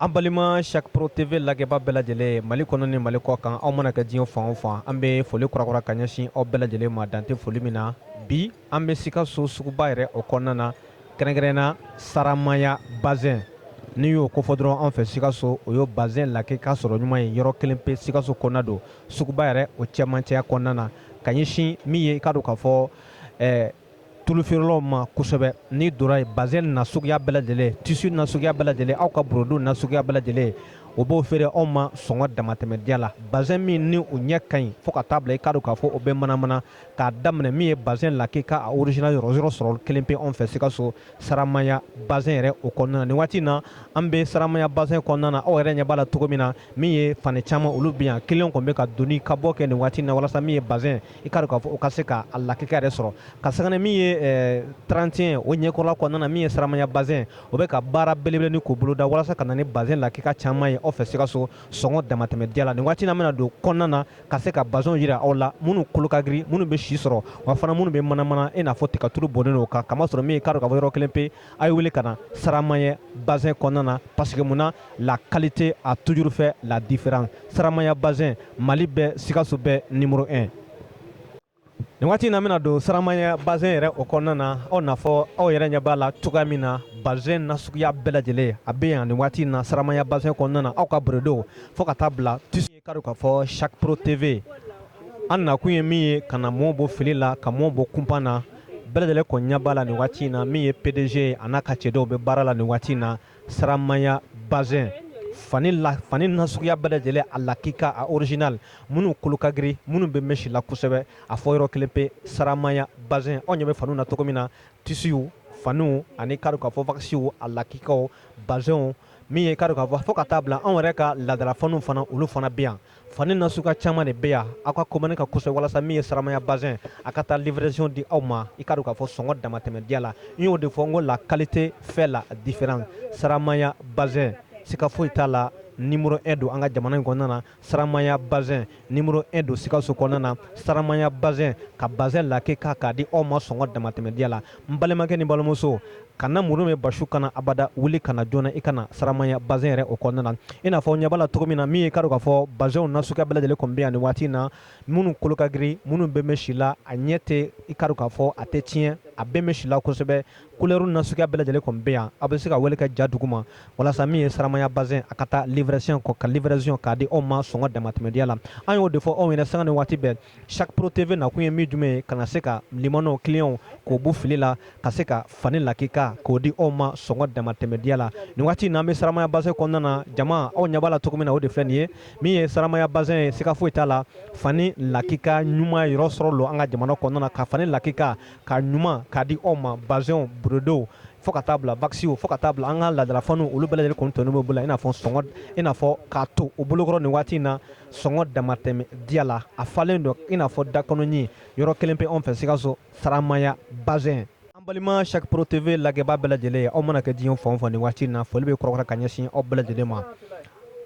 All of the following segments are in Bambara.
An balima Chaque Pro TV lajɛbaa bɛɛ lajɛlen, Mali kɔnɔ ni Mali kɔ kan, aw mana kɛ diɲɛ fan o fan, an bɛ foli kurakura ka ɲɛsin aw bɛɛ lajɛlen ma, dan tɛ foli min na. Bi an bɛ Sikaso suguba yɛrɛ o kɔnɔna na, kɛrɛnkɛrɛn na Saramaya Bazin. N'i y'o kofɔ dɔrɔn, an fɛ Sikaso, o ye bazin lakika sɔrɔ ɲuman ye yɔrɔ kelen pe Sikaso kɔnɔna don, suguba yɛrɛ o cɛmancɛya kɔnɔna na, ka ɲɛsin min ye, i k'a dɔn k'a fɔ tulu feerelaw ma kosɛbɛ. N'i donna yen, bazin na suguya bɛɛ lajɛlen, tissu na suguya bɛɛ lajɛlen, aw ka brodé na suguya bɛɛ lajɛlen, o b'o feere aw ma sɔngɔ damatɛmɛdiya la. Bazin min ni o ɲɛ ka ɲi fo ka taa bila, i k'a dɔn k'a fɔ o bɛ manamana k'a daminɛ min ye bazin lakika, a original yɔrɔ sɔrɔ kelen pe anw fɛ Sikaso, Saramaya Bazin yɛrɛ o kɔnɔna na. Nin waati in na, an bɛ Saramaya Bazin kɔnɔna na. Aw yɛrɛ ɲɛ b'a la cogo min na, min ye fani caman, olu bɛ yan. Kelen kɔni bɛ ka donni ka bɔ kɛ nin waati in na, walasa min ye bazin, i k'a dɔn k'a fɔ o ka se ka a lakika yɛrɛ sɔrɔ ka sanga min ye 31 o ɲɛkɔrɔla kɔnɔna na. Min ye Saramaya Bazin, o bɛ ka baara belebele ni k'o boloda walasa ka na ni bazin lakika caman ye aw fɛ Sikaso sɔngɔ damatɛmɛdiya la. Nin waati in na, an bɛna don kɔnɔna na ka se ka bazin jira aw la, minnu kolo ka girin, minnu bɛ si sɔrɔ, wa fana minnu bɛ manamana i n'a fɔ tigatulu bɔnnen don kan. Kamasɔrɔ min ye, k'a dɔn k'a fɔ yɔrɔ kelen pe, a ye wuli ka na Saramaya Bazin kɔnɔna na, parce que mun na? La qualité a toujours fait la différence. Saramaya Bazin, Mali bɛɛ, Sikaso bɛɛ numéro 1. Nin waati in na, an bɛna don Saramaya Bazin yɛrɛ o kɔnɔna na. Aw n'a fɔ aw yɛrɛ ɲɛ b'a la cogoya min na, bazin na suguya bɛɛ lajɛlen a bɛ yan nin waati in na Saramaya Bazin kɔnɔna na, aw ka brodéw fo ka taa bila tissu. K'a dɔn k'a fɔ Chaque Pro TV, an nakun ye min ye, ka na mɔɔw bɔ fili la, ka mɔɔw bɔ kunpan na. Bɛɛ lajɛlen kɔni ɲɛ b'a la nin waati in na, min ye PDG ye, a n'a ka cɛdenw bɛ baara la nin waati in na Saramaya Bazin. Fani la, fani nasuguya bɛɛ lajɛlen, a lakika, a original, minnu kolo ka girin, minnu bɛ mɛsi la kosɛbɛ, a fɔ yɔrɔ kelen pe, Saramaya Bazin. Aw ɲɛ bɛ faniw na cogo min na, tissuw, faniw ani k'a dɔn k'a fɔ waxw, a lakikaw, bazinw, min ye k'a dɔn k'a fɔ fo ka taa bila anw yɛrɛ ka laadalafaniw fana, olu fana bɛ yan. Fani nasuguya caman de bɛ yan. Aw ka commande ka kosɛbɛ walasa min ye Saramaya Bazin, a ka taa livraison di aw ma, i k'a dɔn k'a fɔ sɔngɔ damatɛmɛdiya la. N y'o de fɔ n ko la qualité fait la différence. Saramaya Bazin, sika foyi t'a la, numéro 1 don an ka jamana in kɔnɔna na. Saramaya Bazin numéro 1 don Sikaso kɔnɔna na. Saramaya Bazin ka bazin lakika k'a di aw ma sɔngɔ damatɛmɛdiya la. N balimakɛ ni balimamuso, kana muru bɛ basi kana abada, wuli kana joona i kana Saramaya Bazin yɛrɛ o kɔnɔna na. I n'a fɔ ɲɛ b'a la cogo min na, min ye k'a dɔn k'a fɔ bazinw nasuguya bɛɛ lajɛlen kɔni bɛ yan nin waati in na, minnu kolo ka girin, minnu bɛ mɛn si la, a ɲɛ tɛ, i k'a dɔn k'a fɔ a tɛ tiɲɛ, a bɛ mɛn si la kosɛbɛ. Couleur nasuguya bɛɛ lajɛlen kɔni bɛ yan. Aw bɛ se ka wele kɛ ja duguma walasa min ye Saramaya Bazin, a ka taa livraison kɔ ka livraison k'a di aw ma sɔngɔ damatɛmɛdiya la. An y'o de fɔ aw ɲɛna sanga ni waati bɛɛ. Chaque Pro TV nakun ye min jumɛn ye? Ka na se ka limanaw, clients, k'o bɔ fili la, ka se ka fani lakika k'o di aw ma sɔngɔ damatɛmɛdiya la. Nin waati in na, an bɛ Saramaya Bazin kɔnɔna na. Jama, aw ɲɛ b'a la cogo min na, o de filɛ nin ye. Min ye Saramaya Bazin ye, siga foyi t'a la, fani lakika ɲuman yɔrɔ sɔrɔ lo an ka jamana kɔnɔna na, ka fani lakika ka ɲuman k'a di aw ma, bazinw, brodéw, fo ka taa bila waxw, fo ka taa bila an ka laadalafaniw, olu bɛɛ lajɛlen kɔni tɔnɔ bɛ bolo, i n'a fɔ sɔngɔ, i n'a fɔ k'a to u bolokɔrɔ nin waati in na sɔngɔ damatɛmɛ diya la. A falen don i n'a fɔ dakɔnɔɲin, yɔrɔ kelen pe anw fɛ Sikaso, Saramaya Bazin. An balima Chaque Pro TV lajɛbaa bɛɛ lajɛlen, aw mana kɛ diɲɛ fan o fan nin waati in na, foli bɛ kɔrɔkɔrɔ ka ɲɛsin aw bɛɛ lajɛlen ma.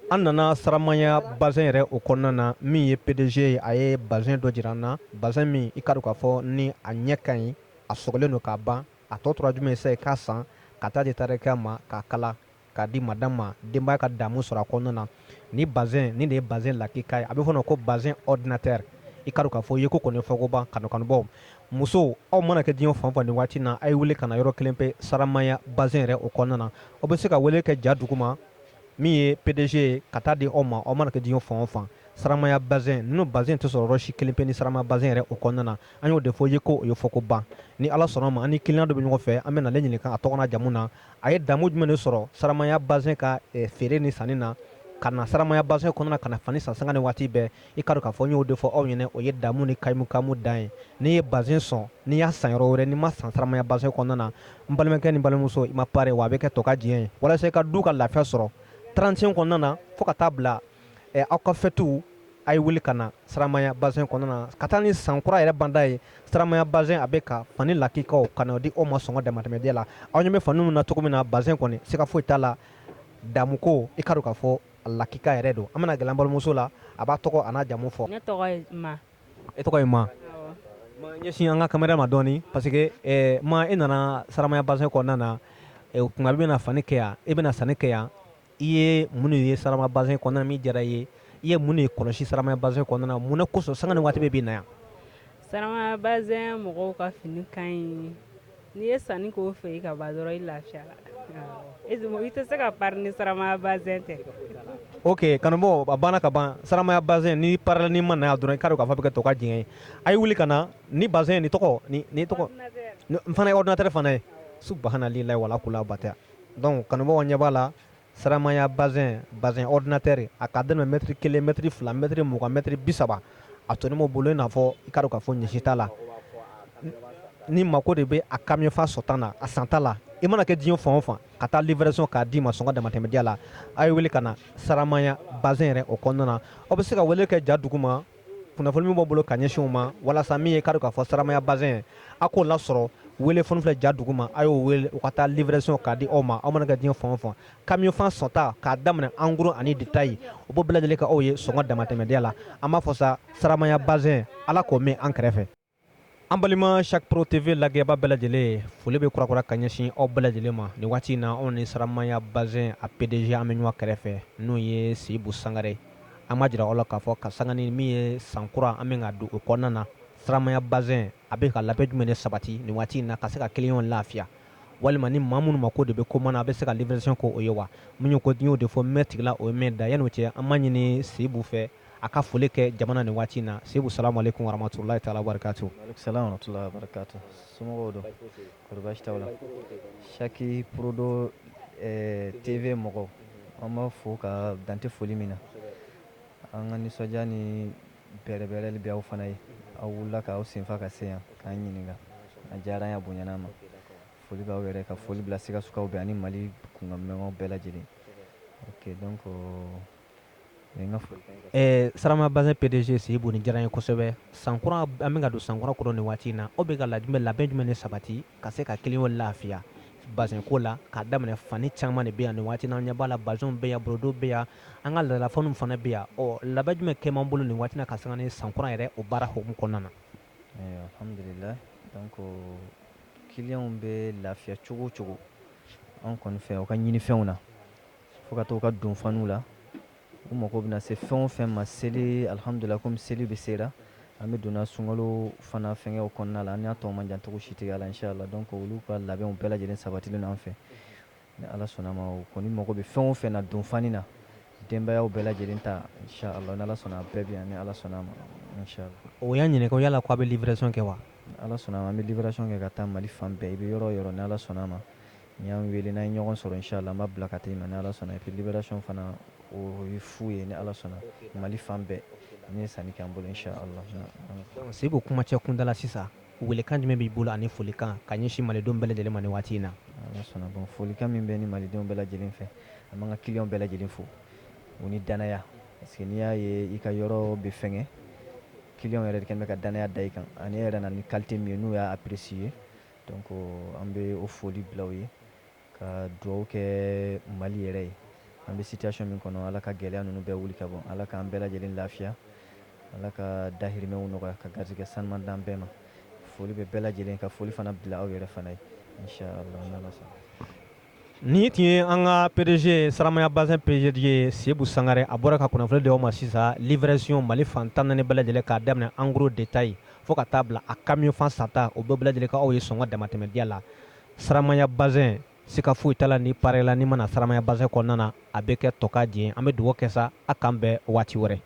An nana Saramaya Bazin yɛrɛ o kɔnɔna na. Min ye PDG ye, a ye bazin dɔ jira an na, bazin min i k'a dɔn k'a fɔ ni a ɲɛ ka ɲi, a sɔgɔlen don k'a ban. A tɔ tora jumɛn ye sisan? I k'a san ka taa di tarikɛ ma k'a kala k'a di madame ma, denbaya ka damu sɔrɔ a kɔnɔna na. Ni bazin nin de ye bazin lakika ye, a bɛ fɔ o ma ko bazin ordinateur. I k'a dɔn k'a fɔ ye ko kɔni fɔ ko ban. Kanu kanubaw, musow, aw mana kɛ diɲɛ fan o fan nin waati na, a ye wele ka na yɔrɔ kelen pe, Saramaya Bazin yɛrɛ o kɔnɔna na. Aw bɛ se ka wele kɛ ja duguma, min ye PDG ye, ka taa di aw ma. Aw mana kɛ diɲɛ fan o fan, Saramaya Bazin ninnu, bazin tɛ sɔrɔ yɔrɔ si kelen pe ni Saramaya Bazin yɛrɛ o kɔnɔna na. An y'o de fɔ ye ko o ye fɔ ko ban. Ni Ala sɔnna ma, an ni client dɔ bɛ ɲɔgɔn fɛ, an bɛ nalen ɲininka a tɔgɔ n'a jamu na, a ye damu jumɛn de sɔrɔ Saramaya Bazin ka feere ni sanni na, ka na Saramaya Bazin kɔnɔna ka na fani san sanga ni waati bɛɛ. I k'a dɔn k'a fɔ n y'o de fɔ aw ɲɛna, o ye damu ni kayimukamu dan ye. N'i ye bazin sɔn, n'i y'a san yɔrɔ wɛrɛ, n'i ma san Saramaya Bazin kɔnɔna na, n balimakɛ ni balimamuso, i ma pare wa a bɛ kɛ tɔ ka diɲɛ ye. Walasa i ka du ka lafiya sɔrɔ 31 kɔnɔna na fo ka taa bila aw ka fêtew, a ye wuli ka na Saramaya Bazin kɔnɔna na ka taa ni san kura yɛrɛ banda ye. Saramaya Bazin, a bɛ ka fani lakikaw ka na di aw ma sɔngɔ damatɛmɛdiya la. Aw ɲɛ bɛ fani na cogo min na, bazin kɔni, siga foyi t'a la, damuko, i k'a dɔn k'a fɔ a lakika yɛrɛ don. An bɛna gɛlɛn balimamuso la, a b'a tɔgɔ a n'a jamu fɔ. Ne tɔgɔ ye Ma. E tɔgɔ ye Ma. Ma, ɲɛsin an ka caméra ma dɔɔni, parce que Ma, e nana Saramaya Bazin kɔnɔna na, o tuma i bɛna fani kɛ yan, e bɛna sanni kɛ yan. I ye mun ye Saramaya Bazin kɔnɔna min diyara i ye? I ye mun de kɔlɔsi Saramaya Bazin kɔnɔna na? Mun kosɔn sanga ni waati bɛɛ b'i na yan? Saramaya Bazin mɔgɔw ka fini ka ɲi. N'i ye sanni k'o fɛ yen ka ban dɔrɔn, i lafiyara. I tɛ se ka pari ni Saramaya Bazin tɛ. Ok, kanubaw, a banna ka ban. Saramaya Bazin, ni parila, n'i ma na yan dɔrɔn, i k'a dɔn k'a fɔ a bɛ kɛ tɔ ka diɲɛ ye. A ye wuli ka na ni bazin. Ni tɔgɔ ni tɔgɔ n fana ye ordinateur fana ye. Subahana lilayi wala kula batɛ. Donc kanubaw ɲɛ b'a la, Saramaya Bazin, bazin ordinateur, a ka daminɛ mètre 1, mètre 2, mètre 20, mètre 30, a tɔnin b'o bolo. I n'a fɔ i k'a dɔn k'a fɔ ɲɛsi t'a la. Ni mako de bɛ a camion fa sɔta na, a santa la, i mana kɛ diɲɛ fan o fan, ka taa livraison k'a d'i ma sɔngɔ damatɛmɛdiya la. A ye wele ka na Saramaya Bazin yɛrɛ o kɔnɔna na. Aw bɛ se ka wele kɛ ja dugu ma, kunnafoni min b'aw bolo ka ɲɛsin u ma, walasa min ye k'a dɔn k'a fɔ Saramaya Bazin, a k'o lasɔrɔ. Wele fɔni filɛ ja dugu ma, a y'o wele, u ka taa livraison k'a di aw ma. Aw mana kɛ diɲɛ fan o fan, camion fan sɔta k'a daminɛ en gros ani détail, o b'o bɛɛ lajɛlen kɛ aw ye sɔngɔ damatɛmɛdiya la. An b'a fɔ sa, Saramaya Bazin, Ala k'o mɛn an kɛrɛfɛ. An balima Chaque Pro TV lajɛba bɛɛ lajɛlen, foli bɛ kurakura ka ɲɛsin aw bɛɛ lajɛlen ma nin waati in na. Anw ni Saramaya Bazin a PDG an bɛ ɲɔgɔn kɛrɛfɛ, n'o ye Seyibu Sangare. An b'a jira aw la k'a fɔ ka sanga ni min ye sankura an bɛ ka don o kɔnɔna na, Saramaya Bazin a bɛ ka labɛn jumɛn de sabati nin waati in na ka se ka client lafiya, walima ni maa minnu mako de bɛ ko mana, a bɛ se ka livraison k'o o ye wa? Mun ye ko y'o de fɔ mɛ tigila, o ye mɛn da. Yan'o cɛ, an b'a ɲini Seyibu fɛ a ka foli kɛ jamana nin waati in na. Seyibu, salamu aleykum warahmatulahi taala wabarakatu. Salam warahmatullahi wabarakatuh. Somɔgɔw don? Kɔri baasi t'aw la? Chaque Pro TV mɔgɔw, an b'a fo ka dante foli min na. An ka nisɔndiya ni bɛrɛbɛrɛli bɛ aw fana ye. Aw wulila k'aw senfa ka se yan k'an ɲininka, a diyara an ye, a bonyana an ma. Foli b'aw yɛrɛ, ka foli bila Sikasokaw bɛɛ ani Mali kunkanmɛnw bɛɛ lajɛlen. Ok, donc o ye n ka foli. Saramaya Bazin PDG Seyibu, nin diyara n ye kosɛbɛ. Sankura, an bɛ ka don sankura kɔnɔ nin waati in na, aw bɛ ka labɛn jumɛn de sabati ka se ka client lafiya bazin ko la, k'a daminɛ fani caman de bɛ yan nin waati in na? An ɲɛ b'a la, bazinw bɛ yan, brodéw bɛ yan, an ka laadalafaniw fana bɛ yan. Ɔ, labɛn jumɛn kɛ m'an bolo nin waati in na ka sanga ni sankura yɛrɛ o baara hukumu kɔnɔna na? Alhamdulillah. Donc clientw bɛ lafiya cogo o cogo an kɔni fɛ, u ka ɲinifɛnw na, fo ka taa u ka donfaniw la, u mago bɛna se fɛn o fɛn ma seli, alhamdulillah, komi seli bɛ sera, an bɛ donna sunkalo fana fɛngɛw kɔnɔna la, an y'a tɔ man jan cogo si tigɛ a la, inchallah. Donc olu ka labɛnw bɛɛ lajɛlen sabatilen don an fɛ. Ni Ala sɔnna ma, u kɔni mago bɛ fɛn o fɛn na donfani na, denbayaw bɛɛ lajɛlen ta, inchallah, ni Ala sɔnna, a bɛɛ bɛ yan, ni Ala sɔnna ma, inchallah. O y'an ɲininka yala ko a bɛ livraison kɛ wa? Ni Ala sɔnna ma, an bɛ livraison kɛ ka taa Mali fan bɛɛ. I bɛ yɔrɔ o yɔrɔ, ni Ala sɔnna ma, ni y'an wele, n'an ye ɲɔgɔn sɔrɔ, inchallah, an b'a bila ka taa i ma, ni Ala sɔnna. Et puis livraison fana, o ye fu ye, ni Ala sɔnna, Mali fan bɛɛ, n'i ye sanni kɛ an bolo, inchallah. Seyibu, kumacɛ kunda la sisan, welekan jumɛn b'i bolo ani folikan ka ɲɛsin malidenw bɛɛ lajɛlen ma nin waati in na? Ala sɔnna. Bon, folikan min bɛ ni malidenw bɛɛ lajɛlen fɛ, an b'an ka clients bɛɛ lajɛlen fo u ni danaya, parce que n'i y'a ye i ka yɔrɔ bɛ fɛngɛ, clients yɛrɛ de kɛn bɛ ka danaya da i kan, ani e yɛrɛ nana ni qualité min ye, n'u y'a apprécier. Donc an bɛ o foli bila u ye, ka dugawu kɛ Mali yɛrɛ ye. An bɛ situation min kɔnɔ, Ala ka gɛlɛya ninnu bɛɛ wuli ka bɔ, Ala k'an bɛɛ lajɛlen lafiya, Ala ka dahirimɛw nɔgɔya, ka garijɛgɛ sanuman d'an bɛɛ ma. Foli bɛ bɛɛ lajɛlen, ka foli fana bila aw yɛrɛ fana ye, inchallah, n'Ala sɔnna. Nin tun ye an ka PDG, Saramaya Bazin PDG Seyibu Sangare. A bɔra ka kunnafoni di aw ma sisan, livraison Mali fan 14 bɛɛ lajɛlen, k'a daminɛ en gros détail fo ka taa bila a camion fan santa, o bɛɛ lajɛlen ka aw ye sɔngɔ damatɛmɛdiya la. Saramaya Bazin, sika foyi t'a la, ni pare la, n'i mana Saramaya Bazin kɔnɔna na, a bɛ kɛ tɔ ka diɲɛ. An bɛ dugawu kɛ sa, a k'an bɛn waati wɛrɛ.